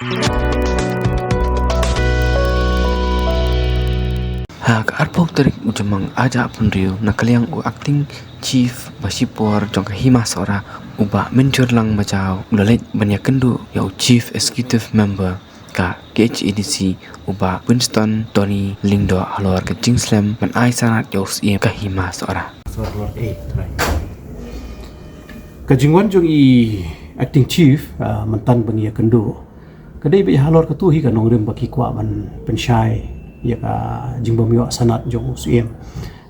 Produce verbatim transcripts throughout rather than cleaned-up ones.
Ha ka arphew tarik u Jymmang Aja Pynriew, na ka liang u Acting Chief ba shipor jong ka Hima Sohra, u Bah Mynjurlang Majaw, u la leit ban ïakynduh ïa u Chief Executive Member ka K H A D C, u Bah Winston Tony Lyngdoh, halor ka jingslem ban ai sanad ïa u Syiem ka Hima Sohra. Ka jingwan jong i Acting Chief, ah, mynta ba ngi ïakynduh, ka dei beit halor katu hi ka nongrim ba ki kwah ban pynshai ïa ka jingbym ïoh sanad jong u Syiem.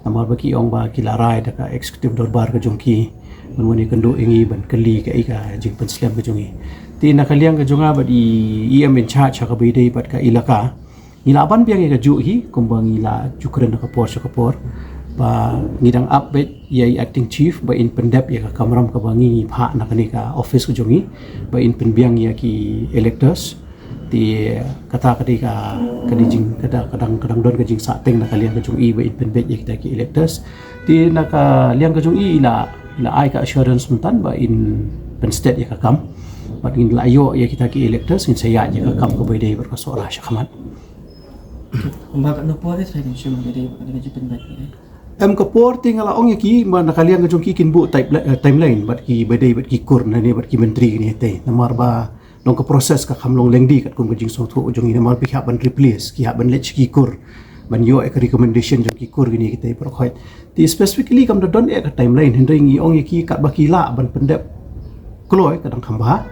Namar ba ki ong ba ki la rai da ka executive dorbar ka jong ki, ban wan ïakynduh ïa ngi ban kylli kaei ka jingpynslem ka jong ngi. Te na ka liang ka jong nga bad i E M in charge ha kaba ïadei bad ka ilaka, ngi lah ban biang ïa kajuh hi, kumba ngi la ju kren ha ka por sha ka por, ba ngi dang ap beit ïa i Acting Chief ba in pyndep ïa ka kamram kaba ngi ngi phah na kane ka office ka jong ngi, ba in pynbiang ïa ki electors. Te kata ka dei ka, ka dei jing, ka dang, ka dang, ka dang don ka jingsahteng na ka liang ka jong i ba in pynbeit ïa kita ki electors. Te na ka liang ka jong i, i la, i la ai ka assurance mynta ba in pynsted ïa ka kam. Bad ngin la ïoh ïa kita ki electors, ngin sa ïaid ïa ka kam kaba ïadei bad ka Sohra shakhmat. Kumba katno por te sa kin shim ka dei ka dei ka jingpynbeit ka dei. Em, ka por te nga la ong ïa ki, ba na ka liang ka jong ki kin buh time-, eh, timeline bad kiba ïadei bad ki kur, lane bad ki myntri kine te. Namar ba long ka process ka kham long lengdi katkum ka jingsngewthuh jong ngi, namar ba ki hap ban replace, ki hap ban leit sha ki kur ban ïoh ïa ka recommendation jong ki kur kine kita baroh khoit. Te specifically kam da don eh ka timeline, hynrei ngi ong ïa ki katba ki lah ban pyndep kloi ka dang kham bha.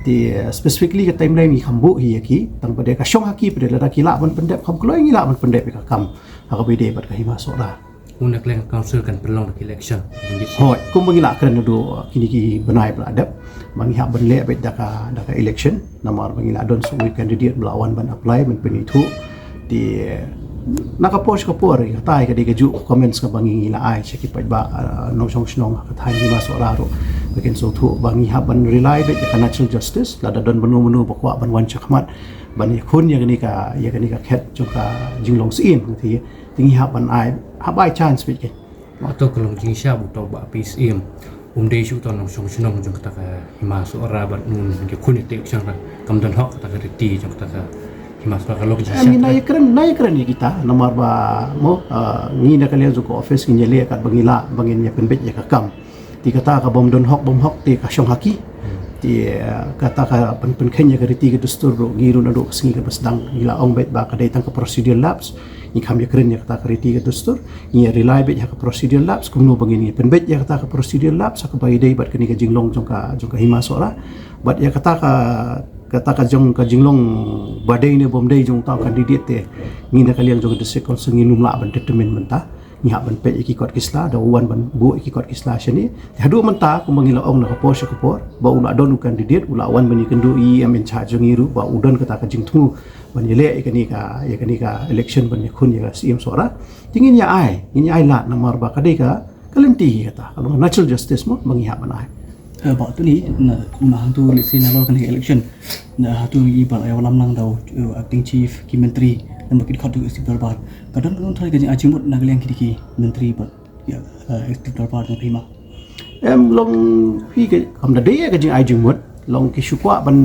Te, eh, specifically ka timeline ngi kham buh hi ïa ki, tang ba dei ka shong ha ki pat, lada ki lah ban pyndep kham kloi, ngi lah ban pyndep ïa ka kam ha kaba ïadei bad ka Hima Sohra. Kumno ka liang ka council kan pynlong da ka election? Hooid, kumba ngi la kren naduh, uh, kine ki bnai ba la dep, ba ngi hap ban leh beit da ka, da ka election, namar ba ngi la don sa kawei candidate ba la wan ban apply, ban pynithuh. Te na ka por sha ka por, kata ka dei kajuh ka comments kaba ngi ngi la ai sha ki paidbah, uh, nongshong shnong ha ka thaiñ Hima Sohra ruh, ba kin sngewthuh ba ngi hap ban rely beit ïa ka natural justice, lada don mano mano ba kwah ban wan shakhmat ban ïakhun ïa kane ka, ïa kane ka khet jong ka jinglong Syiem, te te ngi hap ban ai, hap ai chance beit kein. Kato ka long jingshah ba uto u Bah P C M um dei shuh uto u nongshong shnong jong kata ka Hima Sohra bad un ïakhun ïa kata ka election, kam don hok kata ka riti jong kata ka Hima Sohra, ka long jingshah. Em, ngi na ïakren, na ïakren ïa kita, namar ba mo, ah, ngi na ka liang jong ka office ngin ïaleh katba ngi lah ba ngin ïa pynbeit ïa ka kam. Te kata ka bym don hok bym hok te ka shong ha ki. Te, eh, kata ka pyn-, pynkheiñ ïa ka riti ka dustur ruh, ngi ruh naduh ka sngi kaba sdang ngi la ong beit ba ka dei tang ka procedural lapse. Ngi kham ïakren ïa kata ka riti ka dustur, ngi rely beit ha ka procedural lapse, kumno ba ngin ïa pynbeit ïa kata ka procedural lapse ha kaba ïadei bad kane ka jinglong jong ka, jong ka Hima Sohra. Bad ïa kata ka, kata ka jong, ka jinglong ba dei ne bym dei jong uta u candidate te, ngi na ka liang jong ka District Council ngim lah ban determine mynta. Ngi hap ban peit ïa ki kot ki sla, da u wan ban buh ïa ki kot ki sla shane. Te haduh mynta, kumba ngi la ong na ka por sha ka por, ba u la don u candidate, u la wan ban ïakynduh ïa i E M in charge jong ngi ruh, ba u don kata ka jingthmu ban ïaleh ïa kane ka, ïa kane ka election ban ïakhun ïa ka Syiem Sohra. Te ngin ïa ai, ngin ïa ai lad, namar ba ka dei ka, ka lynti hi kata, ka long natural justice mo, ba ngi hap ban ai. Eh, Bah Tony, na, na hangtu, let's say, nalor kane ka election, na hangtu ngi ba la ïalam lang da u, eh, acting chief, ki myntri, lem bad ki dkhot jong ka executive dorbar. Ka don, ka don tharai ka jingai jingmut na ka liang kine ki myntri bad, ïa, eh, executive dorbar jong ka Hima? Em, long hi ka, kam da dei ka jingai jingmut, long ki shu kwah ban,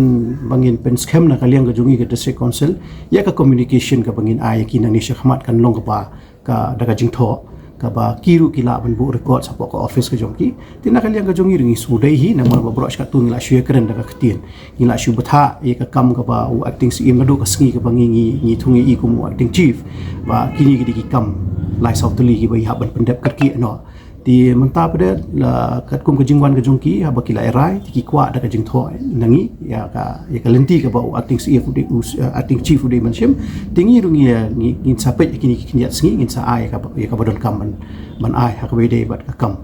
ba ngin pynskhem na ka liang ka jong ngi ka District Council ïa ka communication kaba ngin ai ïa ki nangne shakhmat, kan long kaba ka, da ka jingthoh, kaba ki ruh ki lah ban buh record shapoh ka office ka jong ki. Te na ka liang ka jong ngi ruh ngi sngewdei hi, namar ba baroh shi katto ngi la shu ïakren da ka ktien. Ngi la shu bthah ïa ka kam kaba u acting C E M naduh ka sngi kaba ngi, ngi, ngi thung ïa i kum u acting chief, ba kine ki dei ki kam lai saw tylli kiba i hap ban pyndep kyrkieh noh. Te mynta pat de la katkum ka jingwan ka jong ki, haba ki la rai, te ki kwah da ka jingthoh na ngi ïa ka, ïa ka lynti kaba u acting C E M u dei, u, eh, acting chief u dei ban shim. Te ngi ruh ngi, ngi, ngin sa peit ïa kine ki khyndiat sngi, ngin sa ai ïa kaba, ïa kaba donkam ban, ban ai ha kaba ïadei bad ka kam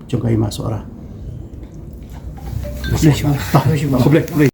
jong ka Hima Sohra. Khublei, khublei.